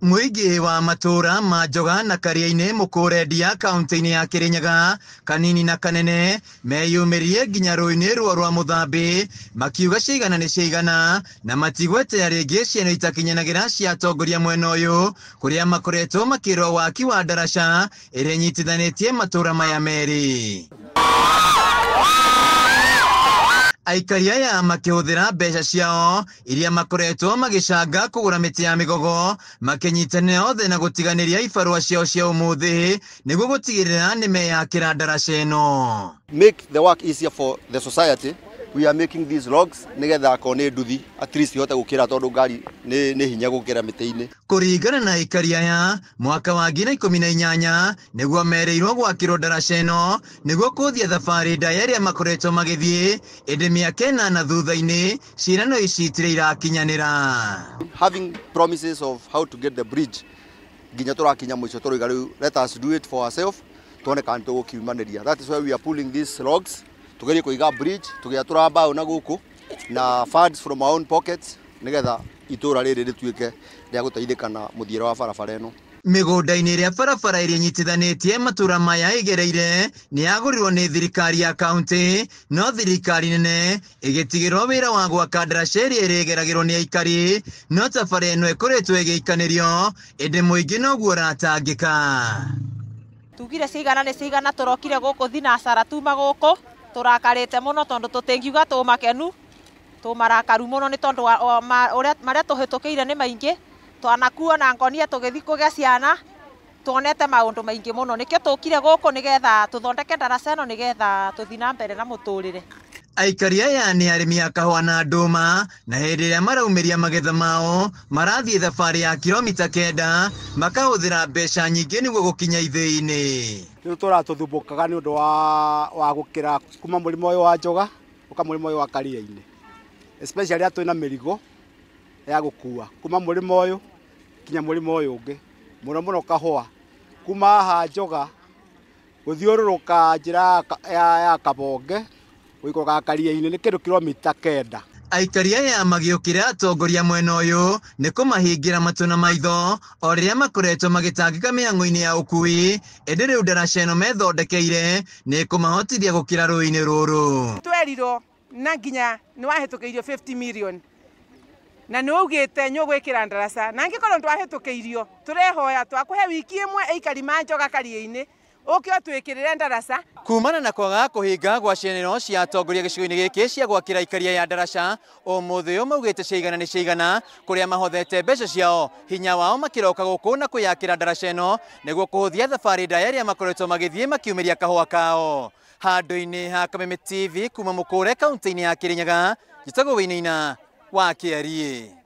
Mũingĩ wa matũũra ma Njoga na Karia-inĩ Mũkũrendia kaunti-inĩ ya Kirinyaga kanini na kanene meyumĩririe nginya rũĩ-inĩ ruo rwa Mũthambĩ makiuga ciigana nĩ ciigana na matigweterera rĩngĩ ciana itakinyanagĩra cia atongoria mwena ũyũ kũrĩa makoretwo makĩrwo waki wa ndaraca ĩrĩa ĩnyitithanĩtie matũũra maya merĩ. Aikari aya makĩhũthĩra mbeca ciao iria makoretwo magĩcanga kũgũra mĩtĩ ya mĩgogo makĩnyitanĩra othe na gũtiganĩria ibarũa ciao cia ũmũthĩ nĩguo gũtigĩrĩra nĩmeyakĩra ndaraca ĩno. Make the work easier for the society. We are making these logs nigetha akorwo nĩ nduthi at least ihote gũkĩra tondũ ngari nĩ hinya gũkĩra mĩtĩ-inĩ. Kũringana na aikari aya mwaka wa 2018 nĩguo merĩirwo gwakĩrwo ndaraca ĩno nĩguo kũthia thabarĩ ndaya ĩrĩa makoretwo magĩthiĩ ĩndĩ mĩaka ĩnana thutha-inĩ ciĩranĩro ici itirĩ irakinyanĩra. Having promises of how to get the bridge nginya tũrakinya mũico tũroiga rĩu let us do it for ourselves tuone kana nĩtũgũkiumanĩria. That is why we are pulling these logs tugerie kuiga bridge tugiatura mbaũ na guku na funds from our own pockets nigetha itura riri rituike ria guteithika na muthiire wa barabara ĩno. Mĩgũnda-inĩ ĩrĩa barabara ĩrĩa ĩnyitithanĩtie matũũra maya ĩgereire nĩ yagũrirwo nĩ thirikari ya kaunti no thirikari nene ĩgĩtigĩrwo wĩra wa gwaka ndaraca ĩrĩa ĩrĩgeragĩrwo nĩ aikari no ta bara ĩno ĩkoretwo ĩgĩikanĩrio ĩndĩ mũingĩ noguo ũratangĩka. Tugire cigana nĩ cigana tũrokire gũkũ thinacara tuma gũkũ tũrakarĩte mũno tondũ tũtingiuga tũmakenu tũmarakaru mũno nĩ tondũ ũrĩa marĩa tũhĩtũkĩire nĩ maingĩ twanakuo na ngonia tũgĩthiĩ kũgĩa ciana tuonete maũndũ maingĩ mũno nĩkĩo tũkire gũkũ nĩgetha tũthondeke ndaraca ĩno nĩgetha tũthiĩ na mbere na mũtũrĩre. Aikari aya nĩ arĩmi a kahũa na ndũma na hĩndĩ ĩrĩa maraumĩria magetha mao marathiĩ thabarĩ ya kilomita 9 makahũthĩra mbeca nyingĩ nĩguo gũkinya ithĩi-inĩ. Rĩu tũratũthumbũkaga nĩ ũndũ wa gũkĩra kuma mũrĩmo ũyũ wa Njoga ũka mũrĩmo ũyũ wa Karia-inĩ especially rĩrĩa twĩna mĩrigo ya gũkua kuma mũrĩmo ũyũ kinya mũrĩmo ũyũ ũngĩ mũno mũno kahũa kuma haha Njoga gũthiũrũrũka njĩra ya Kabonge gũikũrũka Karia-inĩ nĩ kĩndũ kilomita 9. Aikari aya magĩũkĩra atongoria mwena ũyũ nĩ kũmahingĩra matũ na maitho o rĩrĩa makoretwo magĩtangĩka mĩhang'o-inĩ ya ũkui ĩndĩ rĩu ndaraca ĩno methondekeire nĩ ĩkũmahotithia gũkĩra rũĩ-inĩ rũrũ. Twerirwo na nginya nĩ wahĩtũkĩirio 50 million na nĩ waugĩte nĩ ũgwĩkĩra ndaraca na angĩkorwo ndwahĩtũkĩirio tũrehoya twakũhe wiki ĩmwe aikari ma Njoga Karia-inĩ ũke ũtwĩkĩrĩre ndaraca. Kumana na kwaga kũhinga gwa ciĩranĩro cia atongoria gĩcigo-inĩ gĩkĩ cia gwakĩra aikari aya ndaraca ũmũthĩ ũyũ maugĩte ciigana nĩ ciigana kũrĩa mahothete mbeca ciao hinya wao makĩroka gũkũ na kwĩyakĩra ndaraca ĩno nĩguo kũhũthia thabarĩ ndaya ĩrĩa makoretwo magĩthiĩ makiumĩria kahũa kao. Handũ-inĩ ha Kameme TV kuma Mũkũre kaunti-inĩ ya Kirinyaga njĩtagwo Wĩinĩina wa Kĩariĩ.